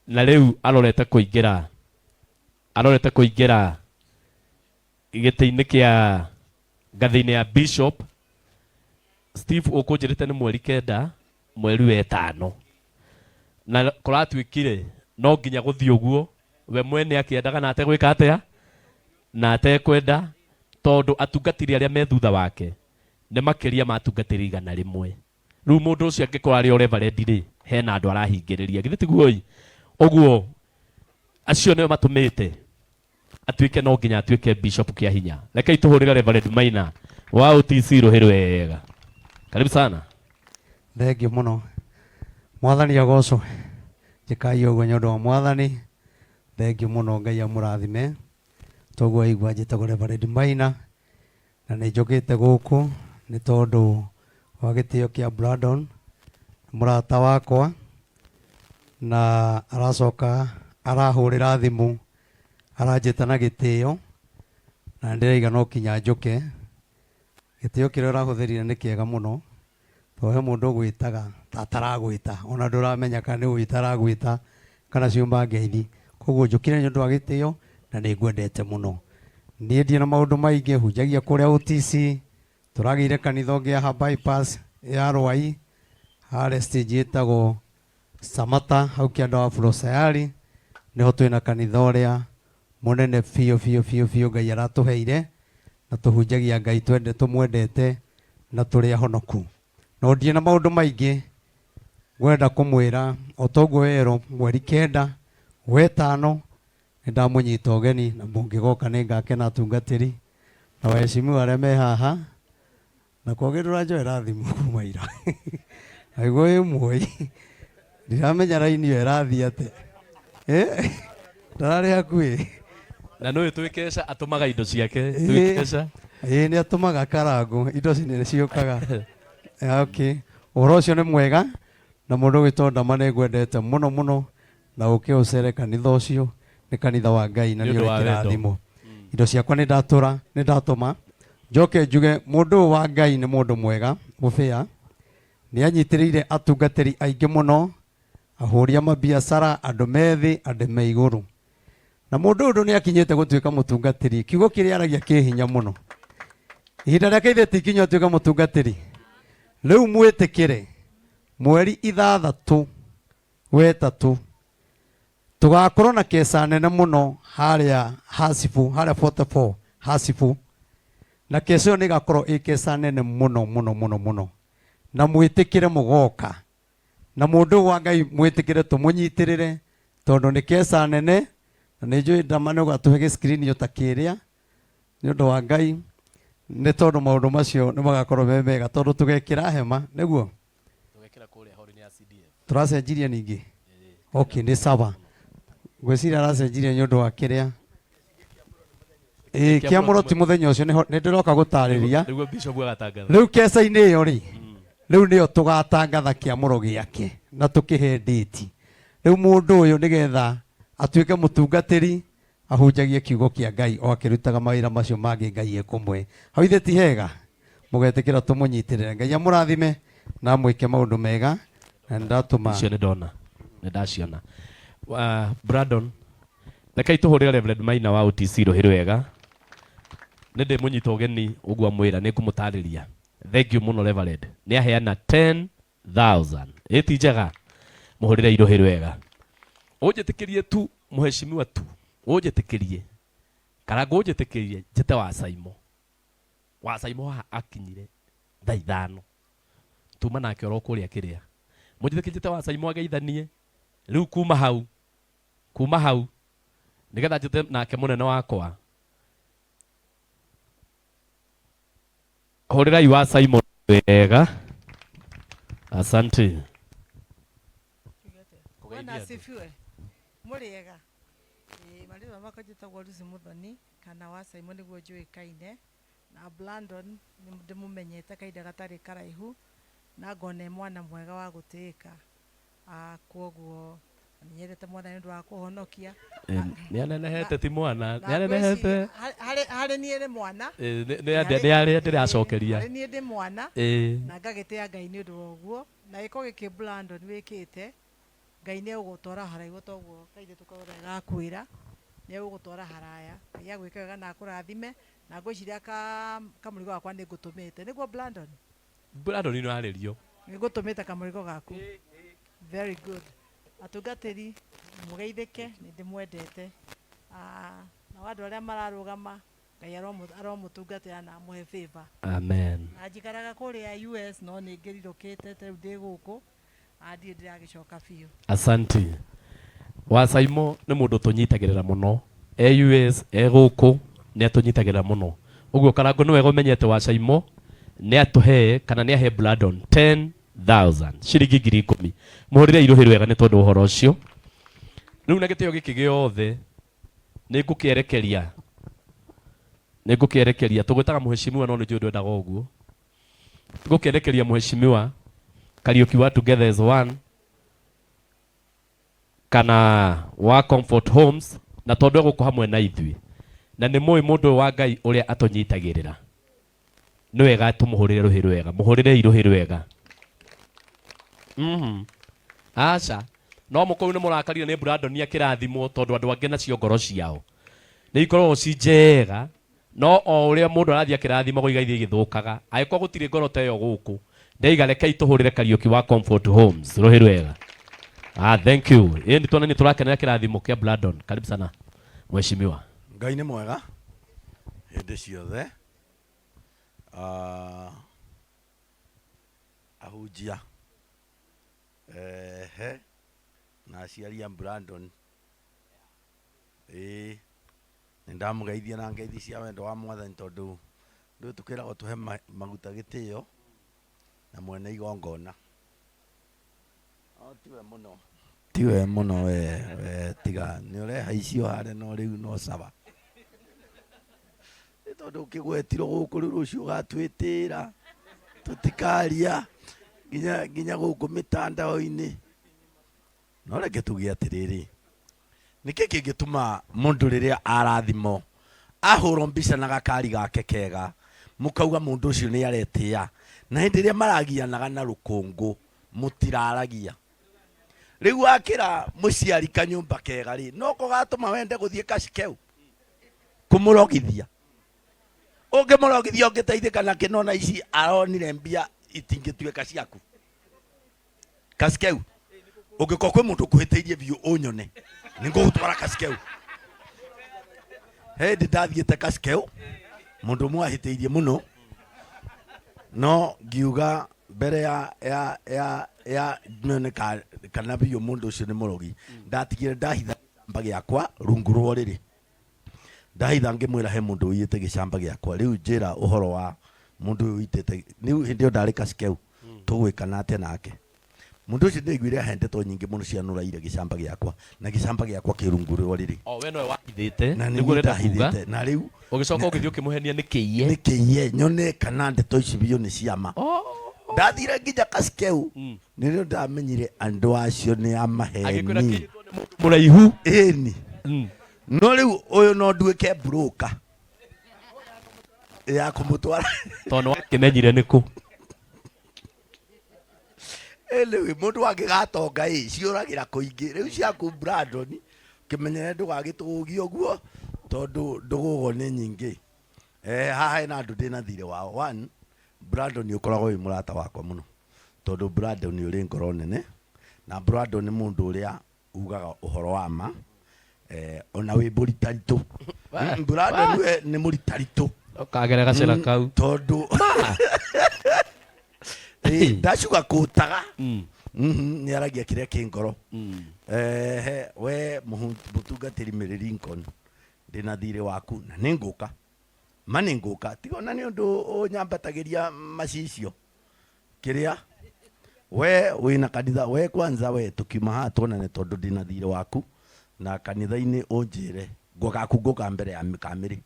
Na rĩu arorete kũingĩra arorete kũingĩra gĩtĩ-inĩ kĩa ngathĩ-inĩ ya bishop. Steve ũkũnjĩrĩte nĩ mweri kenda mweri wa ĩtano na kũratuĩkire no nginya gũthiĩ ũguo we mwene akĩendaga na ategwĩka atĩa na atekwenda tondũ atungatĩri arĩa me thutha wake nĩ makĩria ma atungatĩri 100. Rĩu mũndũ ũcio angĩkorwo arĩ o reverend rĩ, hena andũ arahingĩrĩria. Githĩ tiguo ĩ? Ũguo acio nĩo matũmĩte atuĩke no nginya atuĩke bishop kĩa hinya. Rekei tũhũrĩre Reverend Maina wa OTC rũhĩ rwega. Karibu sana. Thengiũ mũno. Mwathani agocwo. Njĩkai ũguo nĩ ũndũ wa Mwathani. Thengiũ mũno Ngai amũrathime. Toguo waigua njĩtagwo Reverend Maina na nĩ njũkĩte gũkũ nĩ tondũ wa gĩtĩo kĩa Brandon, mũrata wakwa, na aracoka arahũrĩra thimũ aranjĩta na gĩtĩo na nĩndĩraiga no kinya njũke. Gĩtĩo kĩrĩa ũrahũthĩrire nĩ kĩega mũno tondũ he mũndũ ũgwĩtaga ta ataragwĩta ona ndũramenya kana nĩ gwĩta aragwĩta kana ciuma ngeithi. Koguo njũkire nĩ ũndũ wa gĩtĩo na nĩ ngwendete mũno. Niĩ ndirĩ na maũndũ maingĩ, hunjagia kũrĩa OTC, tũragĩire kanitha ũngĩ haha bypass ya Rwai, harĩa stage ĩtagwo Samata hau kĩanda wa Furosayari, nĩho twĩna kanitha ũrĩa mũnene biũ biũ biũ biũ Ngai aratũheire, na tũhunjagia Ngai twende tũmwendete na tũrĩ ahonoku. No ndirĩ na maũndũ maingĩ ngwenda kũmwĩra o toguo werwo mweri kenda wetano nĩ ndamũnyita ũgeni na mũngĩgoka nĩ ngakena atungatĩri na waheshimiwa arĩa me haha Na kwagĩ ndũranjoera thimũ kuma ira. Aigua wĩ muoi. Ndiramenya raini ĩyo ĩrathiĩ atĩa. Eh? Ndararĩ hakuhĩ. Na nũĩ twĩ keca atũmaga indo ciake twĩ keca. Ĩĩ nĩ atũmaga karangũ indo nĩ ciũkaga. Okay. Ũhoro ũcio nĩ mwega na mũndũ ũgwĩtwo Ndama nĩ ngwendete mũno mũno na ũke ũcere kanitha ũcio nĩ kanitha wa Ngai na Nĩ nĩ ũndũ ũrĩ wa wendo. kĩrathimo. Indo ciakwa nĩ ndatũra nĩ ndatũma njoke njuge mũndũ ũyũ wa Ngai nĩ mũndũ mwega mũbĩa nĩ anyitĩrĩire atungatĩri aingĩ mũno ahũri a mabiacara andũ me thĩ andũ me igũrũ na mũndũ ũyũ nĩ akinyĩte gũtuĩka mũtungatĩri kiugo kĩrĩa aragia kĩ hinya mũno ihinda rĩake ithe ti ikinyu atuĩka mũtungatĩri rĩu mwĩtĩkĩre mweri ithathatũ wetatũ tũgakorwo na keca nene mũno harĩa Hasibu, harĩa 44 Hasibu, na keca ĩyo nĩ ĩgakorwo ĩ keca nene mũno mũno mũno mũno, na mwĩtĩkĩre mũgoka na mũndũ ũyũ wa Ngai mwĩtĩkĩre tũmũnyitĩrĩre tondũ nĩ keca nene na nĩ njũĩ Ndama nĩ ũgatũhe gĩskrini ta kĩrĩa nĩ ũndũ wa Ngai nĩ tondũ maũndũ macio nĩ magakorwo me mega tondũ tũgekĩra hema nĩguo Tũgekĩra kũrĩa hall-inĩ ya CDF. Tũracenjirie ningĩ? Okay, nĩ sawa. Ngwĩciria aracenjirie nĩ ũndũ wa kĩrĩa. Ĩĩ, kĩamũro ti mũthenya ũcio nĩho nĩ ndĩroka gũtarĩria. Nĩguo bishop agatangatha. Rĩu keca-inĩ ĩyo rĩ, rĩu nĩyo tũgatangatha kĩamũro gĩake na tũkĩhe ndĩti. Rĩu mũndũ ũyũ nĩgetha atuĩke mũtungatĩri ahunjagie kiugo kĩa Ngai o akĩrutaga mawĩra macio mangĩ Ngai ekũmwe. Hau ithe ti hega? Mũgetĩkĩra tũmũnyitĩrĩre. Ngai amũrathime na amwĩke maũndũ mega na nĩndatũma. Icio nĩndona, nĩndaciona. Uh, Brandon, rekei tũhũrĩre Reverend Maina wa OTC rũhĩ rwega. Nĩ ndĩmũnyita ũgeni ũguo amwĩra nĩ ngũmũtarĩria. Thank you mũno Reverend. Nĩ aheana 10,000. Ĩ ti njega? Mũhũrĩre irũhĩ rwega. Ũnjĩtĩkĩrie tu mũheshimiwa tu, ũnjĩtĩkĩrie. Karangũ ũnjĩtĩkĩrie njĩte wa Saimo. Wa Saimo haha akinyire thaa ithano. Tuma nake oro kũrĩa kĩrĩa. Mũnjĩtĩkĩrie njĩte wa Saimo ageithanie. Rĩu kuma hau, kuma hau, nĩgetha njĩte nake mũnene wakwa. Hũrĩrai wa Simon wega. Asante. Bwana asifiwe. Mũrĩega? Ĩĩ marĩtwa makwa njĩtagwo Lucy Muthoni kana wa Simon nĩguo njũĩkaine. Na Brandon nĩ ndĩmũmenyete kahinda gatarĩ karaihu na ngona e mwana mwega wa gũtĩĩka. Ah, kwoguo nĩ nyendete mwana nĩ ũndũ wa kũhonokia. Nĩ anenehete ti mwana, Na nĩ anenehete. ngwĩciria harĩ harĩ niĩ nĩ mwana. Ĩ, nĩ nĩ nĩ arĩa ndĩracokeria. Harĩ niĩ ndĩ mwana Ĩ. na ngagĩtĩa Ngai nĩ ũndũ wa ũguo. Na gĩko gĩkĩ Brandon wĩkĩte. Ngai nĩ egũgũtwara haraihu toguo kairĩtu karĩa gakwĩra, nĩ egũgũtwara haraya. Ngai agwĩke wega na akũrathime, na ngwĩciria kamũrigo gakwa nĩ ngũtũmĩte. Nĩguo Brandon? Brandon nĩ arĩrio. Nĩ ngũtũmĩte kamũrigo gaku. Very good. Atungatĩri mũgeithĩke, nĩ ndĩmwendete. Nao andũ arĩa mararũgama, Ngai aromũtungatĩra na amũhe favor. Amen. Na njikaraga kũrĩa US no nĩ ngĩrirũkĩte ta rĩu ndĩ gũkũ, ndirĩ ndĩragĩcoka biũ. Asante. Wa Saimo nĩ mũndũ tũnyitagĩrĩra mũno. E US, e gũkũ, nĩ atũnyitagĩrĩra mũno. Ũguo Karangũ nĩ wega ũmenyete wa Saimo nĩ atũhe kana nĩ ahe Brandon 10,000 ciringi 10,000. Mũhũrĩre irũhĩ rwega nĩ tondũ wa ũhoro ũcio. Rĩu na gĩtĩo gĩkĩ gĩothe nĩ ngũkĩerekeria, nĩ ngũkĩerekeria, tũgwĩtaga mũheshimiwa no nĩ njũĩ ndwendaga ũguo. Ngũkĩerekeria mũheshimiwa Kariũki wa Together as One kana wa Comfort Homes, na tondũ egũkũ hamwe na ithuĩ na nĩ mũĩ mũndũ ũyũ wa Ngai ũrĩa atũnyitagĩrĩra, nĩ wega tũmũhũrĩre rũhĩ rwega. Mũhũrĩrei rũhĩ rwega. Aca, no mũkũyũ nĩ mũrakarire nĩ Brandon akĩrathimwo tondũ andũ angĩ nacio ngoro ciao nĩ ikoragwo ci njega, no o ũrĩa mũndũ arathiĩ akĩrathimagwo igathiĩ igĩthũkaga. Angĩkorwo gũtirĩ ngoro ta ĩyo gũkũ, ndaiga rekei tũhũrĩre Kariũki wa Comfort Homes rũhĩ rwega. Thank you. Ĩĩ nĩ tuona nĩ tũrakenera kĩrathimo kĩa Brandon. Karibu sana mheshimiwa. Ngai nĩ mwega hĩndĩ ciothe. Ahunjia ehe na aciari a Brandon, ĩĩ nĩ ndamũgeithia na ngeithi cia wendo wa Mwathani, tondũ ndũĩ tũkĩragwo tũhe maguta gĩtĩo na mwene igongona. No tiwe mũno, tiwe mũno we, we tiga nĩ ũreha icio harĩa, no rĩu no sawa. Nĩ tondũ ũkĩgwetirwo gũkũ rĩu rũciũ ũgatwĩtĩra tũtikaria nginya gũkũ mĩtandao-inĩ. No reke tuge atĩrĩrĩ, nĩkĩ kĩngĩtũma mũndũ rĩrĩa arathimo ahũrwo mbica na gakari gake kega mũkauga mũndũ ũcio nĩ aretĩa, na hĩndĩ ĩrĩa maragianaga na rũkũngũ mũtiraragia? Rĩu wakĩra mũciari kanyũmba kega rĩ, noko gatũma wende gũthiĩ kacikeu kũmũrogithia? Ũngĩmũrogithia ũngĩteithĩka na kĩnona ici aronire mbia itingĩtuĩka ciaku. Kasikeu ũngĩkorwo kwĩ mũndũ ũkũhĩtĩirie biũ ũnyone, nĩ ngũgũtwara kasikeu. Hĩndĩ ndathiĩte kasikeu, mũndũ ũmwe ahĩtĩirie mũno, no ngiuga mbere ya ya ya ya nyone kana biũ mũndũ ũcio nĩ mũrogi, ndatigire ndahitha gĩcamba gĩakwa rungu rwa ũrĩrĩ. Ndahitha ngĩmwĩra he mũndũ ũiyĩte gĩcamba gĩakwa, rĩu njĩra ũhoro wa mũndũ ũyũ ũitĩte. Rĩu hĩndĩ ĩyo ndarĩ kasikeu, tũgwĩkana atĩa nake? Mũndũ ũcio nĩaiguire ahe ndeto nyingĩ mũno cianũraire gĩcamba gĩakwa, na gĩcamba gĩakwa kĩ rungu rwa ũrĩrĩ. O we nowe wahithĩte, Na nĩ nĩguo niĩ ũrenda kuga. ndahithĩte. Na rĩu Ũgĩcoka ũgĩthiĩ ũkĩmũhenia nĩ kĩiye. Nĩ kĩiye, nyone kana ndeto ici biũ nĩ ciama. Ndathire nginya kasikeu, nĩrĩo ndamenyire andũ acio nĩ a Agĩkwĩra maheni. kĩiyĩtwo nĩ mũndũ mũraihu. Ĩni. No rĩu ũyũ no nduĩke mburũka ya kũmũtwara. Tondũ nĩ wakĩmenyire nĩ kũ. Anyway, mũndũ angĩgatonga ĩ ciũragĩra kũingĩ. Rĩu ciaku Brandon, kĩmenyere ndũgagĩtũgũgie ũguo tondũ ndũgũgo nĩ nyingĩ. Haha hena andũ ndĩna thirĩ wao. One, Brandon ũkoragwo wĩ mũrata wakwa mũno, tondũ Brandon ũrĩ ngoro nene, na Brandon nĩ mũndũ ũrĩa ugaga ũhoro wa ma, ona wĩ mũritaritũ. Brandon we nĩ mũritaritũ. Ũkagera gacĩra kau. Tondũ ndacuga kũtaga. Nĩ aragia kĩrĩa kĩ ngoro. We mũtungatĩri Mary Lincoln, ndĩna thirĩ waku na nĩ ngũka. Ma nĩ ngũka. Tiga ona nĩ ũndũ ũnyambatagĩria macicio. Kĩrĩa we wĩna kanitha, we kwanza we tũkiuma haha tuonane, tondũ ndĩna thirĩ waku na kanitha-inĩ, ũnjĩre ngũgaku ngũka mbere ya kamĩrĩ.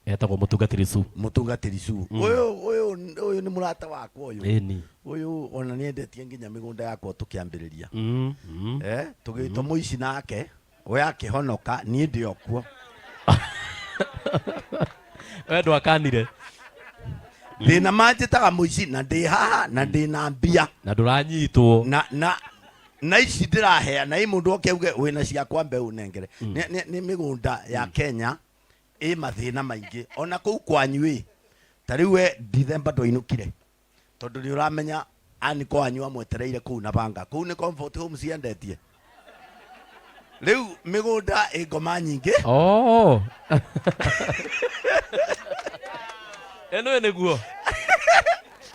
Etagwo mũtungatĩri Su. Mũtungatĩri Su. Ũyũ nĩ mũrata wakwa ũyũ. Ĩni. Ũyũ ona nĩ endetie nginya mĩgũnda yakwa tũkĩambĩrĩria. Tũgĩtwo mũici nake, we akĩhonoka, niĩ ndĩ o kuo. We ndwakanire. Thĩna manjĩtaga mũici na ndĩ haha na ndĩ na mbia. Na ndũranyitwo. Na Na ici ndĩraheana ĩ mũndũ oke auge wĩna ciakwa mbeũ nengere. Nĩ mĩgũnda ya Kenya ĩ mathĩna maingĩ ona kũu kwanyu ĩ ta rĩu we December ndwainũkire tondũ nĩ ũramenya aniko wanyu amwetereire kũu na banga kũu nĩ Comfort Homes ciendetie rĩu mĩgũnda ĩ ngoma nyingĩ. Oh. Ĩno nĩguo.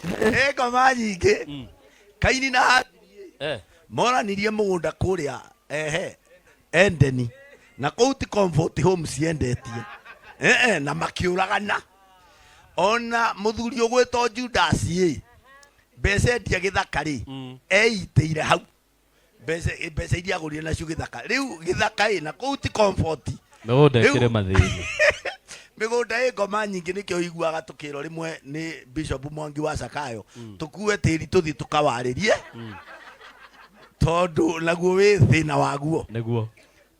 Ĩ ngoma nyingĩ. Kaini na Habili moranirie mũgũnda kũrĩa ehe Endeni na kũu ti Comfort Homes ciendetie na makĩũragana. Ona mũthuri ũgwĩtwo Judas ĩ mbeca endia gĩthaka rĩ eitĩire hau mbeca iria agũrire nacio gĩthaka rĩu gĩthaka ĩ na kũu ti Comfort. Mĩgũnda ĩkĩrĩ mathĩna. Mĩgũnda ĩ ngoma nyingĩ nĩkĩo ũiguaga tũkĩrwo rĩmwe nĩ Bishop Mwangi wa Zakayo tũkue tĩri tũthiĩ tũkawarĩrie tondũ naguo wĩ thĩna waguo. Nĩguo.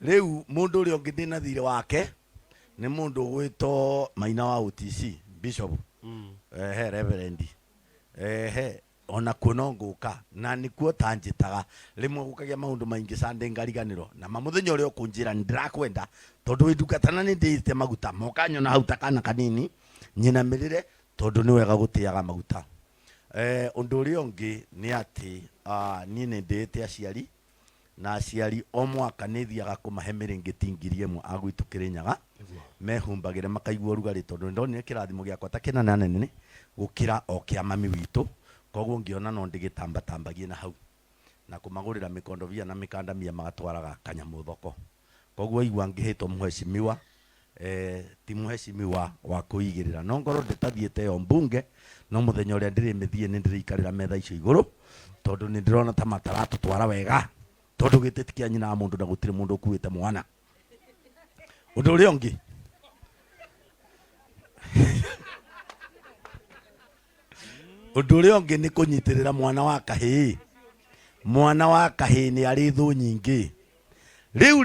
Rĩu mũndũ ũrĩa ũngĩ ndĩna thirĩ wake nĩ mũndũ ũgwĩtwo Maina wa OTC Bishop ehe Reverend ehe ona kuo no ngũka na nĩkuo tanjĩtaga rĩmwe gũkagĩa maũndũ maingĩ Sunday ngariganĩrwo na ma mũthenya ũrĩa ũkũnjĩra nĩ ndĩrakwenda tondũ wĩ ndungata na nĩ ndĩĩte maguta moka nyona hau ta kana kanini nyinamĩrĩre tondũ nĩ wega gũtĩaga maguta. Ũndũ ũrĩa ũngĩ nĩ atĩ niĩ nĩ ndĩĩte aciari na aciari o mwaka nĩ thiaga kũmahe mĩrĩngĩti 1000 a gwitũ Kĩrĩnyaga mehumbagĩre makaigua ũrugarĩ tondũ nĩ ndonire kĩrathimo gĩakwa ta kĩnene nene gũkĩra o kĩa mami witũ koguo ngĩona no ndĩgĩtambatambagie na hau na kũmagũrĩra mĩkondobia na mĩkandamia magatwaraga kanyamũ thoko koguo igua ngĩhĩtwo mheshimiwa ti mheshimiwa wa kũigĩrĩra no ngorwo ndĩtathiĩte yo mbunge no mũthenya ũrĩa ndĩrĩmĩthiĩ nĩ ndĩrĩikarĩra metha icio igũrũ tondũ nĩ ndĩrona ta mataratũtwara wega tondũ gĩtĩ ti kĩa nyina wa mũndũ na gũtirĩ mũndũ ũkuĩte mwana. Ũndũ ũrĩa ũngĩ ũndũ ũrĩa ũngĩ nĩ kũnyitĩrĩra mwana wa kahĩĩ. Mwana wa kahĩĩ nĩ arĩ thũ nyingĩ rĩu.